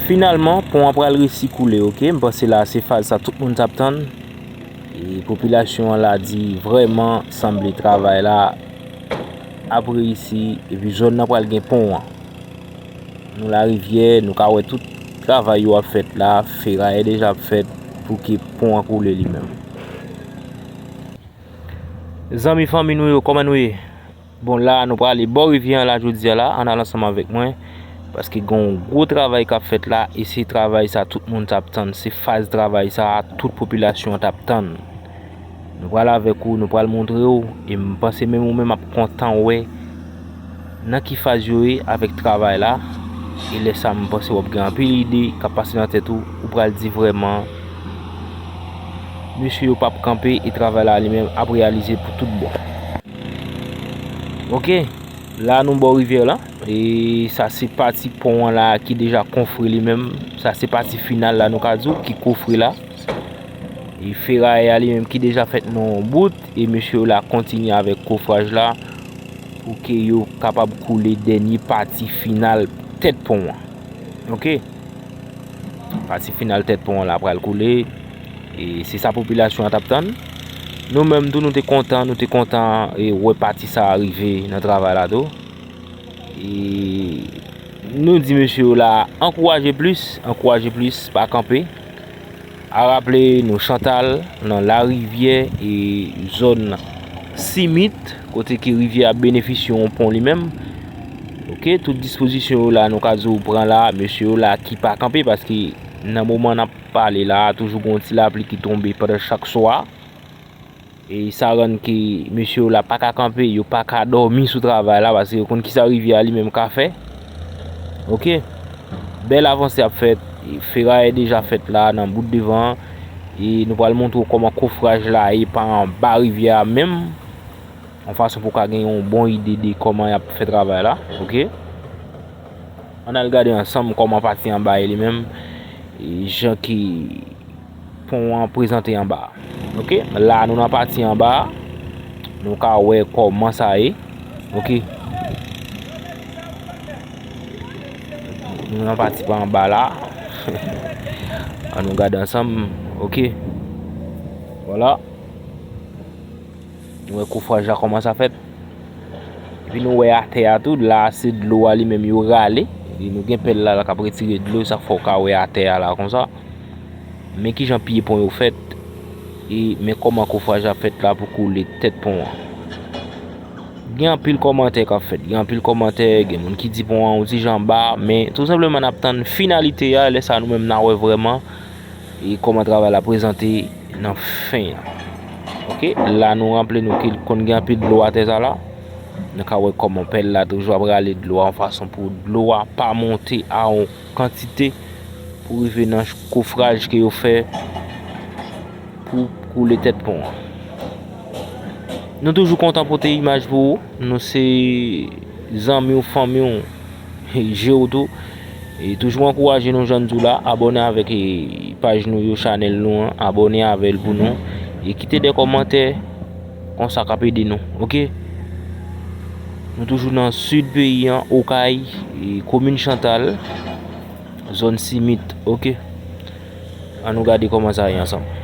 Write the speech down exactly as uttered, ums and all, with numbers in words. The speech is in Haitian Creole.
Finalman, pon an pral resi koule, oke? M panse la se faz sa tout moun t ap tann. E popilasyon an la di vrèman sanble travay la ap reyisi, epi zòn nan pral gen pon an. Nou Larivyè, nou ka wè tout travay yo ap fèt la, ferayè deja ap fèt pou ke pon an koule li menm. Zanmi fanmi nou yo, kòman nou ye? Bon, la nou prale bò rivyè an la jodi a la, ann al ansanm avèk mwen, paske gen yon gwo travay k ap fèt la, e se travay sa tout moun t ap tann, se faz travay sa a tout popilasyon an t ap tann. Nou pral avèk ou, nou pral montre w, e m panse menm ou menm ap kontan wè nan ki faz yo ye avèk travay la, e lè sa a m panse w ap gen anpil ide k ap pase nan tèt ou, ou pral di vrèman, mesye yo p ap kanpe e travay la li menm ap reyalize pou tout bon. Oke, la nou bò rivyè la. E sa se pati pon an la ki deja kofre li menm. Sa se pati final la nou ka di w ki kofre la. E ferayè a li menm ki deja fèt nan yon bout. E mesye yo la kontinye avèk kofraj la pou ke yo kapab koule dènye pati final tèt pon an. Oke. Pati final tèt pon an la pral koule. E se sa popilasyon an t ap tann. Nou menm tou, nou te kontan, nou te kontan, e, wè pati sa a rive nan travay la tou. E nou di mesye yo la, ankouraje plis, ankouraje plis, pa kanpe. A raple nou, Chantal, nan Larivyè, e zòn Simit, kote ke rivyè a benefisye yon pon li menm. Oke, tout dispozisyon yo la, nou ka di w pran la, mesye yo la ki pa kanpe, paske nan moman n ap pale la, toujou gen yon ti lapli ki tonbe pandan chak swa. E sa rann ke mesye yo la pa ka kanpe, yo pa ka dòmi sou travay la, paske yo konn kisa rivyè a li menm ka fè. Oke. Bèl avanse ap fèt, e ferayè deja fèt la nan bout devan an. E nou pral montre w kòman kofraj la ye pa anba rivyè a menm. Yon fason pou w ka gen yon bon ide de kòman y ap fè travay la, oke? Ann al gade ansanm kòman pati anba ye li menm, e jan ke pon an prezante anba. Oke, la nou nan pati anba a. Nou ka wè kòman sa ye. Oke. Nou nan pati pa anba la. Ann nou gade ansanm. Oke. Vwala. Nou wè kofraj la kòman sa fèt. Epi nou wè atè a tou, la se dlo a li menm yo rale. E nou gen pèl la, la k ap retire dlo, sa k fè w ka wè atè a la konsa. Men kijan pye pon yo fèt. E men kòman kofraj la fèt la pou koule tèt pon an. Gen anpil kòmantè k ap fèt, gen anpil kòmantè, gen moun ki di pon an yon ti jan ba, men tou senpleman n ap tann finalite a, lè sa nou menm n a wè vrèman e kòman travay la prezante nan fen an. Oke, la nou raple nou ke konn gen anpil dlo atè sa la. Nou ka wè kòman pèl la toujou ap rale dlo a yon fason pou dlo a pa monte a yon kantite pou rive nan kofraj ke yo fè pou koule tèt pon an. Nou toujou kontan pote imaj pou ou. Nou se zanmi w, fanmi w, je w tou. E toujou ankouraje nou, jan n di w la, abòne avèk, e, paj nou yo, chanèl nou an, abòne avè l pou nou. E kite de kòmantè, konsa k ap ede nou, oke? Nou toujou nan sid peyi an, Okay, e, komin Chantal, zòn Simit, oke? Ann nou gade kòman sa ye ansanm.